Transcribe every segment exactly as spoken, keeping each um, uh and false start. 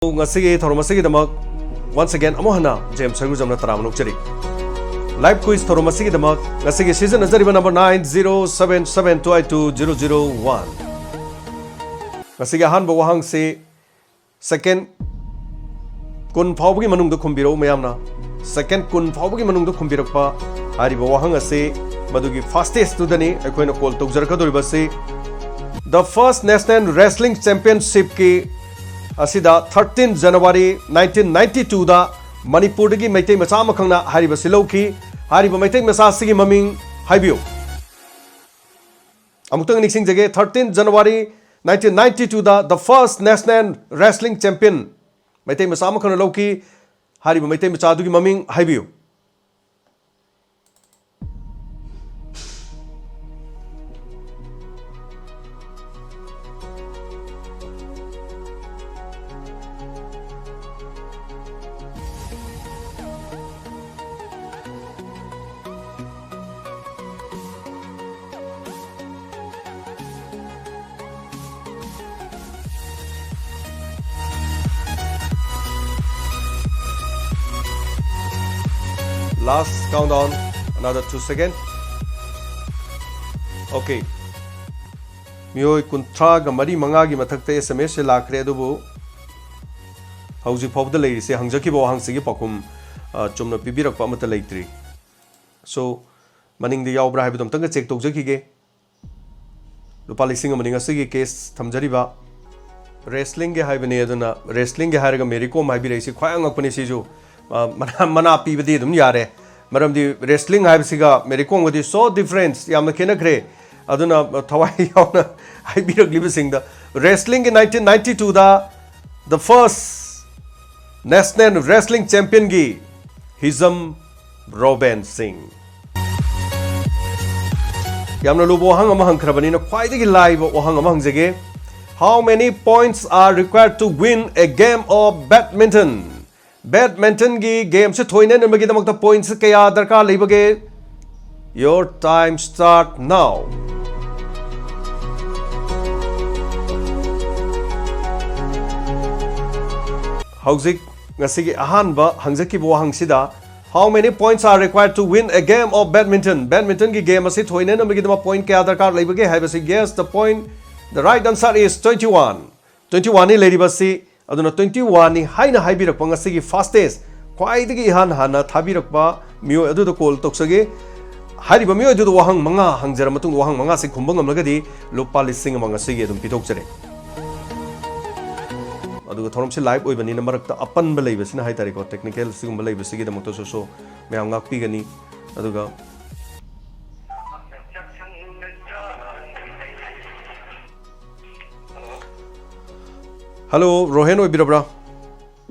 ꯉꯁꯤꯒꯤ ꯊꯧꯔꯝ ꯑꯁꯤꯒꯤꯗꯃꯛ once again ꯑꯃꯨꯛ ꯍꯟꯅ ꯖꯦꯝꯁ ꯁꯔꯒꯨꯖꯝꯅ ꯇꯔꯥꯝꯅ ꯑꯣꯛꯆꯔꯤ꯫ Live quiz ꯊꯧꯔꯝ ꯑꯁꯤꯒꯤꯗꯃꯛ ꯉꯁꯤꯒꯤ ꯁꯤꯖꯤꯟꯅꯖꯔꯤꯕ number nine zero seven seven two eight two zero zero one꯫ ꯉꯁꯤꯒꯤ ꯑꯍꯥꯟꯕ ꯋꯥꯍꯪꯁꯤ second ꯀꯨꯟ ꯐꯥꯎꯕꯒꯤ ꯃꯅꯨꯡꯗ ꯈꯨꯝꯕꯤꯔꯛꯎ ꯃꯌꯥꯝꯅ꯫ Second ꯀꯨꯟ ꯐꯥꯎꯕꯒꯤ ꯃꯅꯨꯡꯗ ꯈꯨꯝꯕꯤꯔꯛꯄ ꯍꯥꯏꯔꯤꯕ ꯋꯥꯍꯪ ꯑꯁꯤ ꯃꯗꯨꯒꯤ fastest ꯇꯨꯗꯅꯤ ꯑꯩꯈꯣꯏꯅ call ꯇꯧꯖꯔꯛꯀꯗꯧꯔꯤꯕ ꯑꯁꯤ꯫ The first National Wrestling Championship ꯀꯤ ꯑꯁꯤꯗ thirteen January nineteen ninety two ꯗ ꯃꯅꯤꯄꯨꯔꯗꯒꯤ ꯃꯩꯇꯩ ꯃꯆꯥ ꯑꯃꯈꯛꯅ ꯍꯥꯏꯔꯤꯕꯁꯤ ꯂꯧꯈꯤ꯫ ꯍꯥꯏꯔꯤꯕ ꯃꯩꯇꯩ ꯃꯆꯥ ꯑꯁꯤꯒꯤ ꯃꯃꯤꯡ ꯍꯥꯏꯕꯤꯌꯨ꯫ ꯑꯃꯨꯛꯇꯪ ꯅꯤꯡꯁꯤꯡꯖꯒꯦ, thirteen January nineteen ninety two the the first National Wrestling Champion Meitei ꯃꯆꯥ ꯑꯃꯈꯛꯅ ꯂꯧꯈꯤ꯫ ꯍꯥꯏꯔꯤꯕ ꯃꯩꯇꯩ ꯃꯆꯥ ꯑꯗꯨꯒꯤ ꯃꯃꯤꯡ ꯍꯥꯏꯕꯤꯌꯨ꯫ Last countdown, another two second. Okay. ꯃꯤꯑꯣꯏ ꯀꯨꯟꯊ꯭ꯔꯥꯒ ꯃꯔꯤ ꯃꯉꯥꯒꯤ ꯃꯊꯛꯇ S M S ꯁꯦ ꯂꯥꯛꯈ꯭ꯔꯦ, ꯑꯗꯨꯕꯨ ꯍꯧꯖꯤꯛ ꯐꯥꯎꯕꯗ ꯂꯩꯔꯤꯁꯦ ꯍꯪꯖꯈꯤꯕ ꯋꯥꯍꯪꯁꯤꯒꯤ ꯄꯥꯎꯈꯨꯝ, ꯑ, ꯆꯨꯝꯅ ꯄꯤꯕꯤꯔꯛꯄ ꯑꯃꯠꯇ ꯂꯩꯇ꯭ꯔꯤ꯫ So, ꯃꯅꯤꯡꯗ ꯌꯥꯎꯕ꯭ꯔꯥ ꯍꯥꯏꯕꯗꯣ ꯑꯝꯇꯪꯒ check ꯇꯧꯖꯈꯤꯒꯦ꯫ ꯂꯨꯄꯥ ꯂꯤꯁꯤꯡ ꯑꯃꯅꯤ ꯉꯁꯤꯒꯤ cash ꯊꯝꯖꯔꯤꯕ꯫ Wrestling ꯒꯤ ꯍꯥꯏꯕꯅꯦ, ꯑꯗꯨꯅ wrestling ꯒꯤ ꯍꯥꯏꯔꯒ ꯃꯦꯔꯤ ꯀꯣꯝ ꯍꯥꯏꯕꯤꯔꯛꯏꯁꯤ ꯈ꯭ꯋꯥꯏ ꯑꯉꯛꯄꯅꯤ ꯁꯤꯁꯨ꯫ ꯑ, ꯃꯅꯥ, ꯃꯅꯥ ꯄꯤꯕꯗꯤ ꯑꯗꯨꯝ ꯌꯥꯔꯦ, ꯃꯔꯝꯗꯤ wrestling ꯍꯥꯏꯕꯁꯤꯒ ꯃꯦꯔꯤ ꯀꯣꯝꯒꯗꯤ so different, ꯌꯥꯝꯅ ꯈꯦꯠꯅꯈ꯭ꯔꯦ꯫ ꯑꯗꯨꯅ, ꯑ, ꯊꯋꯥꯏ ꯌꯥꯎꯅ ꯍꯥꯏꯕꯤꯔꯛꯂꯤꯕꯁꯤꯡꯗ, wrestling ꯒꯤ nineteen ninety two the the first National Wrestling Champion ꯒꯤ ꯍꯤꯖꯝ ꯔꯣꯕꯦꯟ ꯁꯤꯡ꯫ ꯌꯥꯝꯅ ꯂꯨꯕ ꯋꯥꯍꯪ ꯑꯃ ꯍꯪꯈ꯭ꯔꯕꯅꯤꯅ ꯈ꯭ꯋꯥꯏꯗꯒꯤ ꯂꯥꯏꯕ ꯋꯥꯍꯪ ꯑꯃ ꯍꯪꯖꯒꯦ꯫ How many points are required to win a game of badminton? Badminton ꯒꯤ game ꯁꯦ ꯊꯣꯏꯅꯅꯕꯒꯤꯗꯃꯛꯇ points ꯀꯌꯥ ꯗꯔꯀꯥꯔ ꯂꯩꯕꯒꯦ? Your time start now. ꯍꯧꯖꯤꯛ ꯉꯁꯤꯒꯤ ꯑꯍꯥꯟꯕ ꯍꯪꯖꯈꯤꯕ ꯋꯥꯍꯪꯁꯤꯗ, How many points are required to win a game of badminton? Badmintonꯒꯤ game ꯑꯁꯤ ꯊꯣꯏꯅꯅꯕꯒꯤꯗꯃꯛ point ꯀꯌꯥ ꯗꯔꯀꯥꯔ ꯂꯩꯕꯒꯦ ꯍꯥꯏꯕꯁꯤ, guess the point. The right answer is twenty-one. Twenty-oneꯅꯤ ꯂꯩꯔꯤꯕꯁꯤ꯫ ꯑꯗꯨꯅ twenty-oneꯅꯤ ꯍꯥꯏꯅ ꯍꯥꯏꯕꯤꯔꯛꯄ ꯉꯁꯤꯒꯤ fastest, ꯈ꯭ꯋꯥꯏꯗꯒꯤ ꯏꯍꯥꯟ ꯍꯥꯟꯅ ꯊꯥꯕꯤꯔꯛꯄ ꯃꯤꯑꯣꯏ ꯑꯗꯨꯗ call ꯇꯧꯖꯒꯦ꯫ ꯍꯥꯏꯔꯤꯕ ꯃꯤꯑꯣꯏ ꯑꯗꯨꯗ ꯋꯥꯍꯪ ꯃꯉꯥ ꯍꯪꯖꯔ ꯃꯇꯨꯡꯗ, ꯋꯥꯍꯪ ꯃꯉꯥꯁꯤ ꯈꯨꯝꯕ ꯉꯝꯂꯒꯗꯤ ꯂꯨꯄꯥ ꯂꯤꯁꯤꯡ ꯑꯃ ꯉꯁꯤꯒꯤ ꯑꯗꯨꯝ ꯄꯤꯊꯣꯛꯆꯔꯦ꯫ ꯑꯗꯨꯒ ꯊꯧꯔꯝꯁꯤ live ꯑꯣꯏꯕꯅꯤꯅ ꯃꯔꯛꯇ ꯑꯄꯟꯕ ꯂꯩꯕꯁꯤꯅ ꯍꯥꯏꯇꯥꯔꯦꯀꯣ, technical ꯁꯤꯒꯨꯝꯕ ꯂꯩꯕꯁꯤꯒꯤꯗꯃꯛꯇꯁꯨ ꯃꯌꯥꯝ ꯉꯥꯛꯄꯤꯒꯅꯤ꯫ ꯑꯗꯨꯒ Hello, ꯔꯣꯍꯦꯟ ꯑꯣꯏꯕꯤꯔꯕ꯭ꯔꯥ?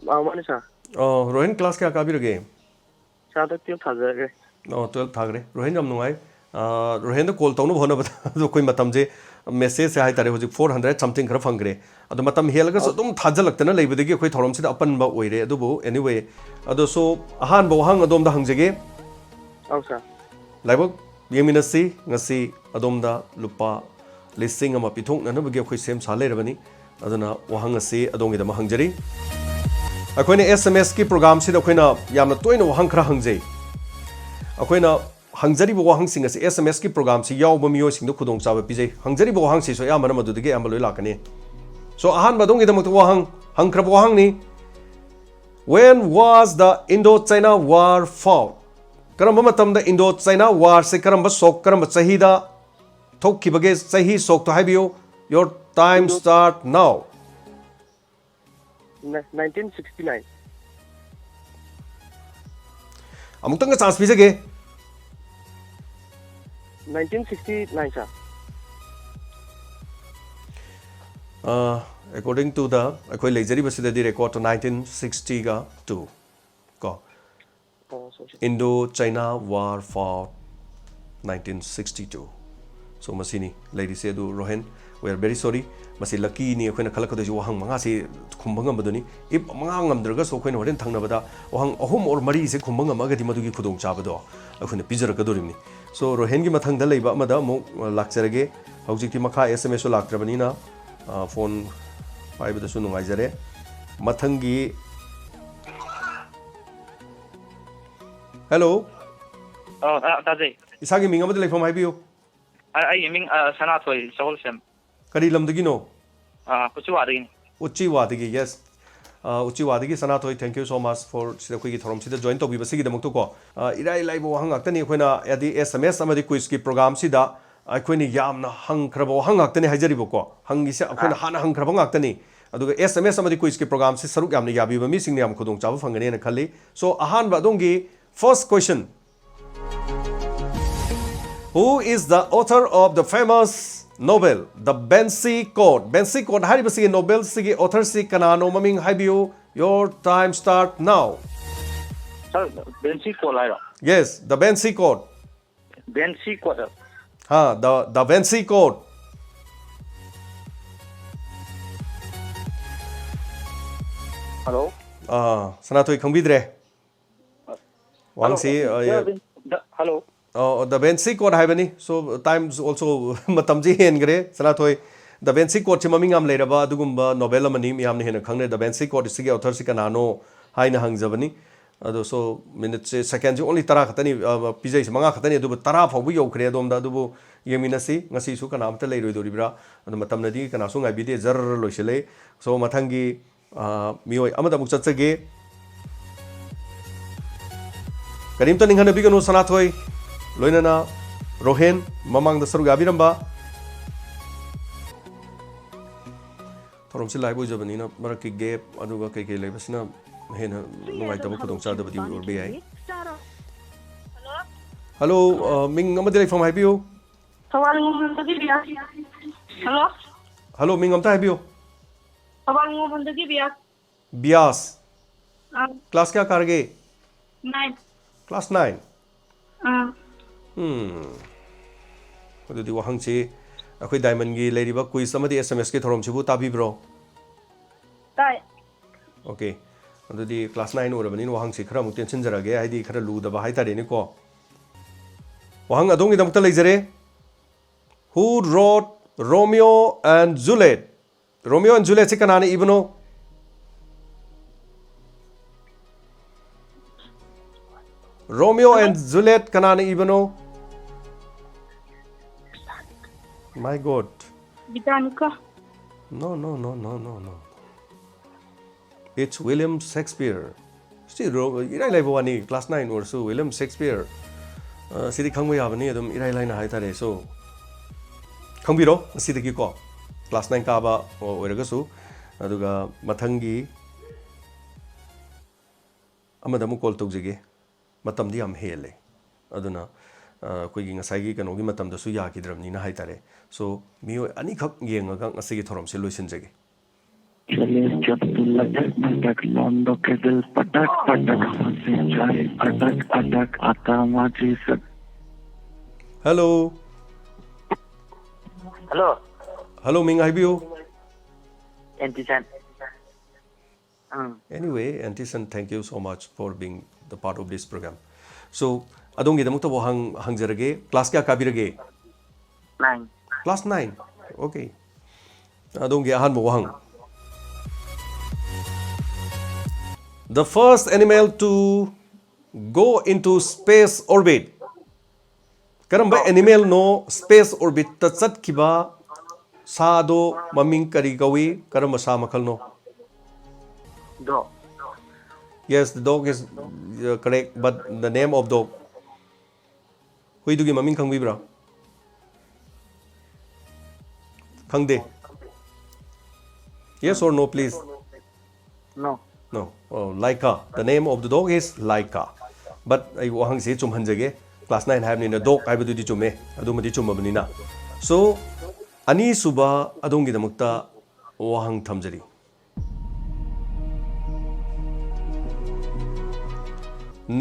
ꯑꯥ, ꯃꯥꯅꯦ ꯁꯥꯔ꯫ ꯑ, ꯔꯣꯍꯦꯟ, class ꯀꯌꯥ ꯀꯥꯕꯤꯔꯒꯦ? ꯁꯥꯔ, ꯍꯟꯗꯛ twelve ꯊꯥꯖꯈ꯭ꯔꯦ꯫ ꯑꯣ, twelve ꯊꯥꯈ꯭ꯔꯦ꯫ ꯔꯣꯍꯦꯟ, ꯌꯥꯝ ꯅꯨꯡꯉꯥꯏ꯫ ꯑ, ꯔꯣꯍꯦꯟꯗ call ꯇꯧꯅꯕ ꯍꯣꯠꯅꯕꯗ ꯑꯗꯣ ꯑꯩꯈꯣꯏ ꯃꯇꯝꯁꯦ, messageꯁꯦ ꯍꯥꯏꯇꯥꯔꯦ, ꯍꯧꯖꯤꯛ four hundred something ꯈꯔ ꯐꯪꯈ꯭ꯔꯦ꯫ ꯑꯗꯣ ꯃꯇꯝ ꯍꯦꯜꯂꯒꯁꯨ ꯑꯗꯨꯝ ꯊꯥꯖꯤꯜꯂꯛꯇꯅ ꯂꯩꯕꯗꯒꯤ ꯑꯩꯈꯣꯏ ꯊꯧꯔꯝꯁꯤꯗ ꯑꯄꯟꯕ ꯑꯣꯏꯔꯦ꯫ ꯑꯗꯨꯕꯨ anyway, ꯑꯗꯣ so ꯑꯍꯥꯟꯕ ꯋꯥꯍꯪ ꯑꯗꯣꯝꯗ ꯍꯪꯖꯒꯦ꯫ ꯑꯧ ꯁꯥꯔ꯫ ꯂꯥꯏꯕꯛ ꯌꯦꯡꯃꯤꯟꯅꯁꯤ꯫ ꯉꯁꯤ ꯑꯗꯣꯝꯗ ꯂꯨꯄꯥ ꯂꯤꯁꯤꯡ ꯑꯃ ꯄꯤꯊꯣꯛꯅꯅꯕꯒꯤ ꯑꯩꯈꯣꯏ ꯁꯦꯝ ꯁꯥ ꯂꯩꯔꯕꯅꯤ꯫ ꯑꯗꯨꯅ ꯋꯥꯍꯪ ꯑꯁꯤ ꯑꯗꯣꯝꯒꯤꯗꯃꯛ ꯍꯪꯖꯔꯤ꯫ ꯑꯩꯈꯣꯏꯅ SMS ꯀꯤ programꯁꯤꯗ ꯑꯩꯈꯣꯏꯅ ꯌꯥꯝꯅ ꯇꯣꯏꯅ ꯋꯥꯍꯪ ꯈꯔ ꯍꯪꯖꯩ꯫ ꯑꯩꯈꯣꯏꯅ ꯍꯪꯖꯔꯤꯕ ꯋꯥꯍꯪꯁꯤꯡ ꯑꯁꯤ SMS ꯀꯤ programꯁꯤ ꯌꯥꯎꯕ ꯃꯤꯑꯣꯏꯁꯤꯡꯗ ꯈꯨꯗꯣꯡꯆꯥꯕ ꯄꯤꯖꯩ꯫ ꯍꯪꯖꯔꯤꯕ ꯋꯥꯍꯪꯁꯤꯁꯨ ꯑꯌꯥꯝꯕꯅ ꯃꯗꯨꯗꯒꯤ ꯑꯌꯥꯝꯕ ꯂꯣꯏ ꯂꯥꯛꯀꯅꯤ꯫ So ꯑꯍꯥꯟꯕ ꯑꯗꯣꯝꯒꯤꯗꯃꯛꯇ ꯋꯥꯍꯪ, ꯍꯪꯈ꯭ꯔꯕ ꯋꯥꯍꯪꯅꯤ꯫ When was the Indo-China War fought? ꯀꯔꯝꯕ ꯃꯇꯝꯗ Indo-China War ꯁꯦ, ꯀꯔꯝꯕ ꯁꯣꯛ, ꯀꯔꯝꯕ ꯆꯍꯤꯗ ꯊꯣꯛꯈꯤꯕꯒꯦ? ꯆꯍꯤ, ꯁꯣꯛꯇꯣ ꯍꯥꯏꯕꯤꯌꯨ꯫ Your time start now. Nineteen sixty nine. ꯑꯃꯨꯛꯇꯪꯒ chance ꯄꯤꯖꯒꯦ꯫ Nineteen sixty nine, sir. According to the, ꯑꯩꯈꯣꯏ ꯂꯩꯖꯔꯤꯕꯁꯤꯗꯗꯤ record nineteen sixty two ꯀꯣ꯫ ꯑꯣ, sorry, sir. Indo-China War fought nineteen sixty two. So ꯃꯁꯤꯅꯤ ꯂꯩꯔꯤꯁꯦ꯫ ꯑꯗꯨ Rohen, we are very sorry, ꯃꯁꯤ lucky ꯅꯤ꯫ ꯑꯩꯈꯣꯏꯅ ꯈꯜꯂꯛꯀꯗꯣꯏꯁꯤ ꯋꯥꯍꯪ ꯃꯉꯥꯁꯤ ꯈꯨꯝꯕ ꯉꯝꯕꯗꯨꯅꯤ꯫ If ꯃꯉꯥ ꯉꯝꯗ꯭ꯔꯒꯁꯨ ꯑꯩꯈꯣꯏꯅ ꯍꯣꯔꯦꯟ ꯊꯪꯅꯕꯗ ꯋꯥꯍꯪ ꯑꯍꯨꯝ or ꯃꯔꯤꯁꯦ ꯈꯨꯝꯕ ꯉꯝꯃꯒꯗꯤ ꯃꯗꯨꯒꯤ ꯈꯨꯗꯣꯡꯆꯥꯕꯗꯣ ꯑꯩꯈꯣꯏꯅ ꯄꯤꯖꯔꯛꯀꯗꯣꯔꯤꯕꯅꯤ꯫ So ꯔꯣꯍꯦꯟꯒꯤ ꯃꯊꯪꯗ ꯂꯩꯕ ꯑꯃꯗ ꯑꯃꯨꯛ ꯂꯥꯛꯆꯔꯒꯦ꯫ ꯍꯧꯖꯤꯛꯇꯤ ꯃꯈꯥ SMS ꯁꯨ ꯂꯥꯛꯇ꯭ꯔꯕꯅꯤꯅ phone ꯄꯥꯏꯕꯗꯁꯨ ꯅꯨꯡꯉꯥꯏꯖꯔꯦ꯫ ꯃꯊꯪꯒꯤ Hello. ꯑ, ꯑ, ꯇꯥꯖꯩ꯫ ꯏꯁꯥꯒꯤ ꯃꯤꯡ ꯑꯃꯗꯤ ꯂꯩꯐꯝ ꯍꯥꯏꯕꯤꯌꯨ꯫ ꯑ, ꯑꯩꯒꯤ ꯃꯤꯡ, ꯑ, ꯁꯅꯥꯊꯣꯏ ꯁꯒꯣꯜꯁꯦꯝ꯫ ꯀꯔꯤ ꯂꯝꯗꯒꯤꯅꯣ? ꯑ, ꯎꯆꯤꯋꯥꯗꯒꯤꯅꯤ꯫ ꯎꯆꯤꯋꯥꯗꯒꯤ, yes. ꯑ, ꯎꯆꯤꯋꯥꯗꯒꯤ ꯁꯅꯥꯊꯣꯏ, thank you so much for ꯁꯤꯗ ꯑꯩꯈꯣꯏꯒꯤ ꯊꯧꯔꯝꯁꯤꯗ join ꯇꯧꯕꯤꯕꯁꯤꯒꯤꯗꯃꯛꯇꯀꯣ꯫ ꯑ, ꯏꯔꯥꯏ ꯂꯥꯏꯕ ꯋꯥꯍꯪ ꯉꯥꯛꯇꯅꯤ ꯑꯩꯈꯣꯏꯅ, ꯍꯥꯏꯗꯤ, S M S ꯑꯃꯗꯤ quizꯀꯤ programꯁꯤꯗ ꯑꯩꯈꯣꯏꯅ ꯌꯥꯝꯅ ꯍꯪꯈ꯭ꯔꯕ ꯋꯥꯍꯪ ꯉꯥꯛꯇꯅꯤ ꯍꯥꯏꯖꯔꯤꯕꯀꯣ꯫ ꯍꯪꯉꯤꯁꯦ ꯑꯩꯈꯣꯏꯅ ꯑꯥ꯫ ꯍꯥꯟꯅ ꯍꯪꯈ꯭ꯔꯕ ꯉꯥꯛꯇꯅꯤ꯫ ꯑꯗꯨꯒ S M S ꯑꯃꯗꯤ quizꯀꯤ programꯁꯤ ꯁꯔꯨꯛ ꯌꯥꯝꯅ ꯌꯥꯕꯤꯕ ꯃꯤꯁꯤꯡꯅ ꯌꯥꯝ ꯈꯨꯗꯣꯡꯆꯥꯕ ꯐꯪꯒꯅꯦꯅ ꯈꯜꯂꯤ꯫ So, ꯑꯍꯥꯟꯕ ꯑꯗꯣꯝꯒꯤ first question. Who is the author of the famous novel, The Banshee Court? Banshee Court ꯍꯥꯏꯔꯤꯕꯁꯤꯒꯤ novelꯁꯤꯒꯤ authorꯁꯤ ꯀꯅꯥꯅꯣ? ꯃꯃꯤꯡ ꯍꯥꯏꯕꯤꯌꯨ꯫ Your time start now. Sir, Banshee court ꯍꯥꯏꯔꯣ? Yes, The Banshee Court. Banshee court ꯍꯥꯏꯔꯣ? ꯍꯥ, The, The Banshee Court. Hello? ꯑꯥ, ꯁꯅꯥꯊꯣꯏ ꯈꯪꯕꯤꯗ꯭ꯔꯦ? ꯋꯥꯍꯪꯁꯤ, ꯑ, ꯍꯜꯂꯣ? ꯑꯣ, The Banshee Court ꯍꯥꯏꯕꯅꯤ꯫ So, time's also ꯃꯇꯝꯁꯤ ꯍꯦꯟꯈ꯭ꯔꯦ꯫ ꯁꯅꯥꯊꯣꯏ, The Banshee Courtꯁꯤ ꯃꯃꯤꯡ ꯌꯥꯝ ꯂꯩꯔꯕ ꯑꯗꯨꯒꯨꯝꯕ novel ꯑꯃꯅꯤ, ꯃꯤꯌꯥꯝꯅ ꯍꯦꯟꯅ ꯈꯪꯅꯩ꯫ The Banshee Court ꯁꯤꯒꯤ authorꯁꯤ ꯀꯅꯥꯅꯣ ꯍꯥꯏꯅ ꯍꯪꯖꯕꯅꯤ꯫ ꯑꯗꯣ, so, minuteꯁꯦ, secondꯁꯦ only ꯇꯔꯥ ꯈꯛꯇꯅꯤ, ꯑ, ꯄꯤꯖꯩꯁꯦ, ꯃꯉꯥ ꯈꯛꯇꯅꯤ, ꯑꯗꯨꯕꯨ ꯇꯔꯥ ꯐꯥꯎꯕ ꯌꯧꯈ꯭ꯔꯦ ꯑꯗꯣꯝꯗ꯫ ꯑꯗꯨꯕꯨ ꯌꯦꯡꯃꯤꯟꯅꯁꯤ, ꯉꯁꯤꯁꯨ ꯀꯅꯥꯝꯇ ꯂꯩꯔꯣꯏꯗꯧꯔꯤꯕ꯭ꯔꯥ? ꯑꯗꯣ ꯃꯇꯝꯅꯗꯤ ꯀꯅꯥꯁꯨ ꯉꯥꯏꯕꯤꯗꯦ, ꯖꯔ ꯂꯣꯏꯁꯤꯜꯂꯦ꯫ So, ꯃꯊꯪꯒꯤ ꯑ, ꯃꯤꯑꯣꯏ ꯑꯃꯗ ꯑꯃꯨꯛ ꯆꯠꯆꯒꯦ꯫ ꯀꯔꯤꯝꯇ ꯅꯤꯡꯍꯟꯅꯕꯤꯒꯅꯨ, ꯁꯅꯥꯊꯣꯏ, ꯂꯣꯏꯅꯅ ꯔꯣꯍꯦꯟ, ꯃꯃꯥꯡꯗ ꯁꯔꯨꯛ ꯌꯥꯕꯤꯔꯝꯕ꯫ ꯊꯧꯔꯝꯁꯤ live ꯑꯣꯏꯖꯕꯅꯤꯅ ꯃꯔꯛꯀꯤ gap ꯑꯗꯨꯒ ꯀꯩꯀꯩ ꯂꯩꯕꯁꯤꯅ ꯍꯦꯟꯅ ꯅꯨꯡꯉꯥꯏꯇꯕ ꯈꯨꯗꯣꯡꯆꯥꯗꯕꯗꯤ ꯑꯣꯏꯔꯕ ꯌꯥꯏ꯫ Hello, ꯑ, ꯃꯤꯡ ꯑꯃꯗꯤ ꯂꯩꯐꯝ ꯍꯥꯏꯕꯤꯌꯨ꯫ ꯊꯧꯕꯥꯜ ꯉꯣꯝꯕꯝꯗꯒꯤ ꯕꯤꯌꯥꯁ꯫ Hello? Hello, ꯃꯤꯡ ꯑꯝꯇ ꯍꯥꯏꯕꯤꯌꯨ꯫ ꯊꯧꯕꯥꯜ ꯉꯣꯝꯕꯝꯗꯒꯤ ꯕꯤꯌꯥꯁ꯫ ꯕꯤꯌꯥꯁ꯫ ꯑꯥ, Class ꯀꯌꯥ ꯀꯥꯔꯒꯦ? nine. Class nine? ꯑꯥ, ꯎꯝ꯫ ꯑꯗꯨꯗꯤ ꯋꯥꯍꯪꯁꯤ ꯑꯩꯈꯣꯏ Diamondꯒꯤ ꯂꯩꯔꯤꯕ quiz ꯑꯃꯗꯤ S M Sꯀꯤ ꯊꯧꯔꯝꯁꯤꯕꯨ ꯇꯥꯕꯤꯕ꯭ꯔꯣ? ꯇꯥꯏ꯫ Okay. ꯑꯗꯨꯗꯤ class nine ꯑꯣꯏꯔꯕꯅꯤꯅ ꯋꯥꯍꯪꯁꯤ ꯈꯔ ꯑꯃꯨꯛ ꯇꯦꯟꯁꯤꯟꯖꯔꯒꯦ, ꯍꯥꯏꯗꯤ ꯈꯔ ꯂꯨꯗꯕ ꯍꯥꯏꯇꯥꯔꯦꯅꯦꯀꯣ꯫ ꯋꯥꯍꯪ ꯑꯗꯣꯝꯒꯤꯗꯃꯛꯇ ꯂꯩꯖꯔꯦ꯫ Who wrote Romeo and Juliet? Romeo and Julietꯁꯤ ꯀꯅꯥꯅ ꯏꯕꯅꯣ? Romeo and Juliet ꯀꯅꯥꯅ ꯏꯕꯅꯣ? My God. Britannica. No, no, no, no, no, no. It's William Shakespeare. ꯁꯤ ꯏꯔꯥꯏ ꯂꯥꯏꯕ ꯋꯥꯅꯤ, class nine ꯑꯣꯏꯔꯁꯨ William Shakespeare꯫ ꯁꯤꯗꯤ ꯈꯪꯕ ꯌꯥꯕꯅꯤ ꯑꯗꯨꯝ ꯏꯔꯥꯏ ꯂꯥꯏꯅ ꯍꯥꯏꯇꯥꯔꯦ꯫ So, ꯈꯪꯕꯤꯔꯣ ꯉꯁꯤꯗꯒꯤꯀꯣ, class nine ꯀꯥꯕ ꯑꯣꯏꯔꯒꯁꯨ꯫ ꯑꯗꯨꯒ ꯃꯊꯪꯒꯤ ꯑꯃꯗ ꯑꯃꯨꯛ call ꯇꯧꯖꯒꯦ꯫ ꯃꯇꯝꯗꯤ ꯌꯥꯝ ꯍꯦꯜꯂꯦ꯫ ꯑꯗꯨꯅ ꯑꯩꯈꯣꯏꯒꯤ ꯉꯁꯥꯏꯒꯤ ꯀꯩꯅꯣꯒꯤ ꯃꯇꯝꯗꯁꯨ ꯌꯥꯈꯤꯗ꯭ꯔꯕꯅꯤꯅ ꯍꯥꯏꯇꯥꯔꯦ꯫ So, ꯃꯤꯑꯣꯏ ꯑꯅꯤꯈꯛ ꯌꯦꯡꯉꯒ ꯉꯁꯤꯒꯤ ꯊꯧꯔꯝꯁꯦ ꯂꯣꯏꯁꯤꯟꯖꯒꯦ꯫ चले जब तू लटक मटक लौंडों के दिल पटक पटक हंसी जाए अटक अटक आता माझी सक Hello. Hello. Hello, ꯃꯤꯡ ꯍꯥꯏꯕꯤꯌꯨ꯫ ꯑꯦꯟꯇꯤꯁꯟ꯫ ꯎꯝ꯫ Anyway, Antison, thank you so much for being the part of this program. So, ꯑꯗꯣꯝꯒꯤꯗꯃꯛꯇ ꯋꯥꯍꯪ ꯍꯪꯖꯔꯒꯦ꯫ Class ꯀꯌꯥ ꯀꯥꯕꯤꯔꯒꯦ? Nine. Class nine. Okay. ꯑꯗꯣꯝꯒꯤ ꯑꯍꯥꯟꯕ ꯋꯥꯍꯪ꯫ The first animal to go into space orbit. ꯀꯔꯝꯕ animal ꯅꯣ space orbit ꯇ ꯆꯠꯈꯤꯕ ꯁꯥꯗꯣ ꯃꯃꯤꯡ ꯀꯔꯤ ꯀꯧꯏ? ꯀꯔꯝꯕ ꯁꯥ ꯃꯈꯜꯅꯣ? Dog. Yes, the dog is uh, correct, but the name of dog. ꯍꯨꯏꯗꯨꯒꯤ ꯃꯃꯤꯡ ꯈꯪꯕꯤꯕ꯭ꯔꯥ? ꯈꯪꯗꯦ꯫ Yes or no, please? No. No. Oh, Laika. The name of the dog is Laika. But ꯑꯩ ꯋꯥꯍꯪꯁꯤ ꯆꯨꯝꯍꯟꯖꯒꯦ꯫ Class nine ꯍꯥꯏꯕꯅꯤꯅ dog ꯍꯥꯏꯕꯗꯨꯗꯤ ꯆꯨꯝꯃꯦ꯫ ꯑꯗꯨꯃꯗꯤ ꯆꯨꯝꯃꯕꯅꯤꯅ꯫ So, ꯑꯅꯤꯁꯨꯕ ꯑꯗꯣꯝꯒꯤꯗꯃꯛꯇ ꯋꯥꯍꯪ ꯊꯝꯖꯔꯤ꯫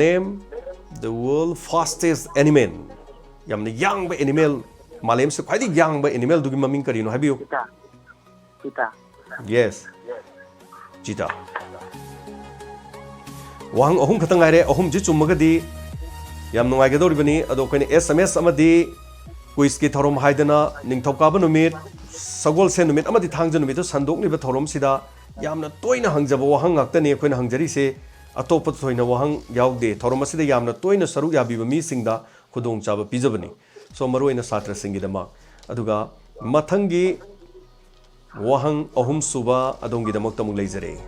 Name the world fastest animal. ꯌꯥꯝꯅ ꯌꯥꯡꯕ animal, ꯃꯥꯂꯦꯝꯁꯤꯗ ꯈ꯭ꯋꯥꯏꯗꯒꯤ ꯌꯥꯡꯕ animal ꯗꯨꯒꯤ ꯃꯃꯤꯡ ꯀꯔꯤꯅꯣ ꯍꯥꯏꯕꯤꯌꯨ꯫ Cheetah. Cheetah. Yes. Cheetah. ꯋꯥꯍꯪ ꯑꯍꯨꯝ ꯈꯛꯇ ꯉꯥꯏꯔꯦ꯫ ꯑꯍꯨꯝꯁꯤ ꯆꯨꯝꯃꯒꯗꯤ ꯌꯥꯝ ꯅꯨꯡꯉꯥꯏꯒꯗꯧꯔꯤꯕꯅꯤ꯫ ꯑꯗꯣ ꯑꯩꯈꯣꯏꯅ S M S ꯑꯃꯗꯤ quiz ꯀꯤ ꯊꯧꯔꯝ ꯍꯥꯏꯗꯅ ꯅꯤꯡꯊꯧꯀꯥꯕ ꯅꯨꯃꯤꯠ, ꯁꯒꯣꯜꯁꯦꯟ ꯅꯨꯃꯤꯠ ꯑꯃꯗꯤ ꯊꯥꯡꯖ ꯅꯨꯃꯤꯠꯇ ꯁꯟꯗꯣꯛꯂꯤꯕ ꯊꯧꯔꯝꯁꯤꯗ ꯌꯥꯝꯅ ꯇꯣꯏꯅ ꯍꯪꯖꯕ ꯋꯥꯍꯪ ꯉꯥꯛꯇꯅꯤ ꯑꯩꯈꯣꯏꯅ ꯍꯪꯖꯔꯤꯁꯦ꯫ ꯑꯇꯣꯞꯄ ꯊꯣꯏꯅ ꯋꯥꯍꯪ ꯌꯥꯎꯗꯦ꯫ ꯊꯧꯔꯝ ꯑꯁꯤꯗ ꯌꯥꯝꯅ ꯇꯣꯏꯅ ꯁꯔꯨꯛ ꯌꯥꯕꯤꯕ ꯃꯤꯁꯤꯡꯗ ꯈꯨꯗꯣꯡꯆꯥꯕ ꯄꯤꯖꯕꯅꯤ꯫ So, ꯃꯔꯨꯑꯣꯏꯅ ꯁꯥꯇ꯭ꯔꯁꯤꯡꯒꯤꯗꯃꯛ꯫ ꯑꯗꯨꯒ ꯃꯊꯪꯒꯤ ꯋꯥꯍꯪ ꯑꯍꯨꯝꯁꯨꯕ ꯑꯗꯣꯝꯒꯤꯗꯃꯛꯇ ꯑꯃꯨꯛ ꯂꯩꯖꯔꯦ꯫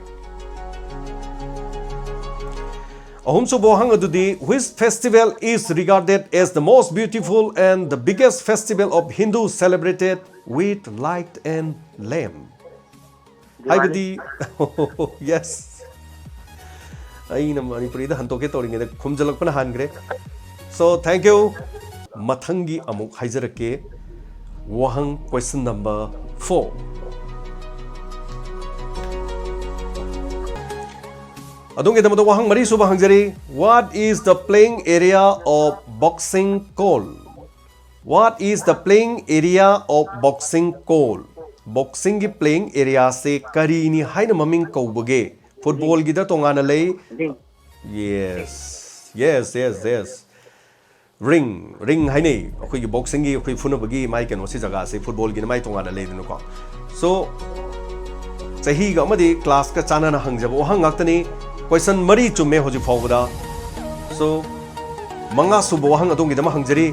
ꯑꯍꯨꯝꯁꯨꯕ ꯋꯥꯍꯪ ꯑꯗꯨꯗꯤ, which festival is regarded as the most beautiful and the biggest festival of Hindu celebrated with light and lamp? ꯍꯥꯏꯕꯗꯤ, yes, ꯑꯩꯅ ꯃꯅꯤꯄꯨꯔꯤꯗ ꯍꯟꯗꯣꯛꯀꯦ ꯇꯧꯔꯤꯉꯩꯗ ꯈꯨꯝꯖꯤꯜꯂꯛꯄꯅ ꯍꯥꯟꯈ꯭ꯔꯦ꯫ So, thank you. ꯃꯊꯪꯒꯤ ꯑꯃꯨꯛ ꯍꯥꯏꯖꯔꯛꯀꯦ꯫ ꯋꯥꯍꯪ, question number four. ꯑꯗꯣꯝꯒꯤꯗꯃꯛꯇ ꯋꯥꯍꯪ ꯃꯔꯤ ꯁꯨꯕ ꯍꯪꯖꯔꯤ꯫ What is the playing area of boxing called? What is the playing area of boxing called? Boxingꯒꯤ playing areaꯁꯦ ꯀꯔꯤꯅꯤ ꯍꯥꯏꯅ ꯃꯃꯤꯡ ꯀꯧꯕꯒꯦ? Footballꯒꯤꯗ ꯇꯣꯉꯥꯟꯅ ꯂꯩ꯫ Ring. Yes, yes, yes, yes. Ring, ring ꯍꯥꯏꯅꯩ꯫ ꯑꯩꯈꯣꯏꯒꯤ boxingꯒꯤ, ꯑꯩꯈꯣꯏ ꯐꯨꯅꯕꯒꯤ ꯃꯥꯏ ꯀꯩꯅꯣꯁꯤ, ꯖꯒꯥꯁꯤ footballꯒꯤꯅ ꯃꯥꯏ ꯇꯣꯉꯥꯟꯅ ꯂꯩꯗꯅꯀꯣ꯫ So, ꯆꯍꯤꯒ ꯑꯃꯗꯤ classꯀ ꯆꯥꯟꯅꯅ ꯍꯪꯖꯕ ꯋꯥꯍꯪ ꯉꯥꯛꯇꯅꯤ꯫ Question ꯃꯔꯤ ꯆꯨꯝꯃꯦ ꯍꯧꯖꯤꯛ ꯐꯥꯎꯕꯗ꯫ So, ꯃꯉꯥ ꯁꯨꯕ ꯋꯥꯍꯪ ꯑꯗꯣꯝꯒꯤꯗꯃꯛ ꯍꯪꯖꯔꯤ꯫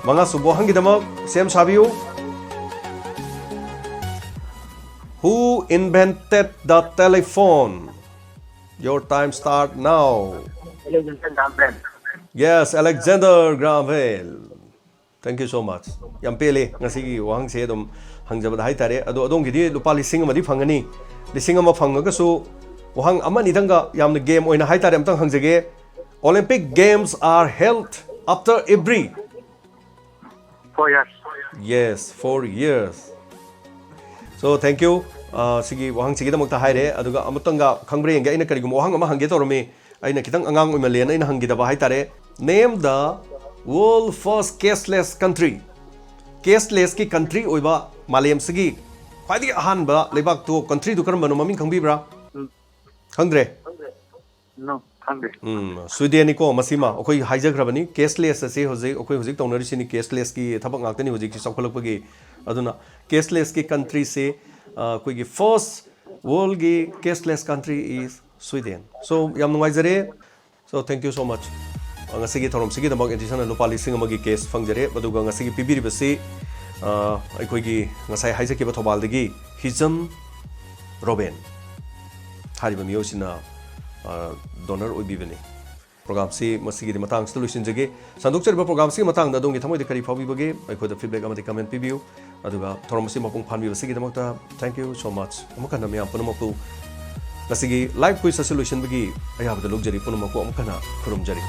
ꯃꯉꯥ ꯁꯨꯕ ꯋꯥꯍꯪꯒꯤꯗꯃꯛ ꯁꯦꯝ ꯁꯥꯕꯤꯌꯨ꯫ Who invented the telephone? Your time start now. Alexander Graham Bell. Yes, Alexander Graham Bell. Thank you so much. ꯌꯥꯝ ꯄꯦꯜꯂꯦ ꯉꯁꯤꯒꯤ ꯋꯥꯍꯪꯁꯦ ꯑꯗꯨꯝ ꯍꯪꯖꯕꯗ ꯍꯥꯏꯇꯥꯔꯦ꯫ ꯑꯗꯣ ꯑꯗꯣꯝꯒꯤꯗꯤ ꯂꯨꯄꯥ ꯂꯤꯁꯤꯡ ꯑꯃꯗꯤ ꯐꯪꯒꯅꯤ꯫ ꯂꯤꯁꯤꯡ ꯑꯃ ꯐꯪꯉꯒꯁꯨ ꯋꯥꯍꯪ ꯑꯃ ꯑꯅꯤꯗꯪꯒ ꯌꯥꯝꯅ game ꯑꯣꯏꯅ ꯍꯥꯏꯇꯥꯔꯦ ꯑꯝꯇꯪ ꯍꯪꯖꯒꯦ꯫ Olympic Games are held after every. Four years. Yes, four years. So, thank you. ꯑ, ꯁꯤꯒꯤ ꯋꯥꯍꯪꯁꯤꯒꯤꯗꯃꯛꯇ ꯍꯥꯏꯔꯦ꯫ ꯑꯗꯨꯒ ꯑꯃꯨꯛꯇꯪꯒ ꯈꯪꯕ꯭ꯔꯥ ꯌꯦꯡꯒꯦ꯫ ꯑꯩꯅ ꯀꯔꯤꯒꯨꯝꯕ ꯋꯥꯍꯪ ꯑꯃ ꯍꯪꯒꯦ ꯇꯧꯔꯝꯃꯤ꯫ ꯑꯩꯅ ꯈꯤꯇꯪ ꯑꯉꯥꯡ ꯑꯣꯏꯃꯜꯂꯦꯅ ꯑꯩꯅ ꯍꯪꯈꯤꯗꯕ ꯍꯥꯏꯇꯥꯔꯦ꯫ Name the world first cashless country. Cashlessꯀꯤ country ꯑꯣꯏꯕ ꯃꯥꯂꯦꯝꯁꯤꯒꯤ ꯈ꯭ꯋꯥꯏꯗꯒꯤ ꯑꯍꯥꯟꯕ ꯂꯩꯕꯥꯛꯇꯣ, countryꯗꯨ ꯀꯔꯝꯕꯅꯣ, ꯃꯃꯤꯡ ꯈꯪꯕꯤꯕ꯭ꯔꯥ? ꯎꯝ꯫ ꯈꯪꯗ꯭ꯔꯦ? No, ꯈꯪꯗꯦ꯫ ꯎꯝ, Swedenꯅꯤꯀꯣ꯫ ꯃꯁꯤꯃ ꯑꯩꯈꯣꯏ ꯍꯥꯏꯖꯈ꯭ꯔꯕꯅꯤ꯫ Cashless ꯑꯁꯤ ꯍꯧꯖꯤꯛ ꯑꯩꯈꯣꯏ ꯍꯧꯖꯤꯛ ꯇꯧꯅꯔꯤꯁꯤꯅꯤ꯫ Cashlessꯀꯤ ꯊꯕꯛ ꯉꯥꯛꯇꯅꯤ ꯍꯧꯖꯤꯛꯁꯤ ꯆꯥꯎꯈꯠꯂꯛꯄꯒꯤ꯫ ꯑꯗꯨꯅ cashlessꯀꯤ countryꯁꯤ, ꯑ, ꯑꯩꯈꯣꯏꯒꯤ first worldꯒꯤ cashless country is Sweden. So, ꯌꯥꯝ ꯅꯨꯡꯉꯥꯏꯖꯔꯦ. So, thank you so much. ꯑ, ꯉꯁꯤꯒꯤ ꯊꯧꯔꯝꯁꯤꯒꯤꯗꯃꯛ ꯑꯦꯟ ꯖꯤ ꯁꯟꯅ ꯂꯨꯄꯥ ꯂꯤꯁꯤꯡ ꯑꯃꯒꯤ cash ꯐꯪꯖꯔꯦ꯫ ꯑꯗꯨꯒ ꯉꯁꯤꯒꯤ ꯄꯤꯕꯤꯔꯤꯕꯁꯤ, ꯑ, ꯑꯩꯈꯣꯏꯒꯤ ꯉꯁꯥꯏ ꯍꯥꯏꯖꯈꯤꯕ ꯊꯧꯕꯥꯜꯗꯒꯤ ꯍꯤꯖꯝ ꯔꯣꯕꯦꯟ ꯍꯥꯏꯔꯤꯕ ꯃꯤꯑꯣꯏꯁꯤꯅ, ꯑ, donor ꯑꯣꯏꯕꯤꯕꯅꯤ꯫ Programꯁꯤ ꯃꯁꯤꯒꯤꯗꯤ ꯃꯇꯥꯡꯁꯤꯗ ꯂꯣꯏꯁꯤꯟꯖꯒꯦ꯫ ꯁꯟꯗꯣꯛꯆꯔꯤꯕ programꯁꯤꯒꯤ ꯃꯇꯥꯡꯗ ꯑꯗꯣꯝꯒꯤ ꯊꯃꯣꯏꯗ ꯀꯔꯤ ꯐꯥꯎꯕꯤꯕꯒꯦ? ꯑꯩꯈꯣꯏꯗ feedback ꯑꯃꯗꯤ comment ꯄꯤꯕꯤꯌꯨ꯫ ꯑꯗꯨꯒ ꯊꯧꯔꯝ ꯑꯁꯤ ꯃꯄꯨꯡ ꯐꯥꯍꯟꯕꯤꯕꯁꯤꯒꯤꯗꯃꯛꯇ thank you so much꯫ ꯑꯃꯨꯛ ꯍꯟꯅ ꯃꯌꯥꯝ ꯄꯨꯝꯅꯃꯛꯄꯨ ꯉꯁꯤꯒꯤ live quiz ꯑꯁꯤ ꯂꯣꯏꯁꯤꯟꯕꯒꯤ ꯑꯌꯥꯕꯗ ꯂꯧꯖꯔꯤ꯫ ꯄꯨꯝꯅꯃꯛꯄꯨ ꯑꯃꯨꯛ ꯍꯟꯅ ꯈꯨꯔꯨꯝꯖꯔꯤ꯫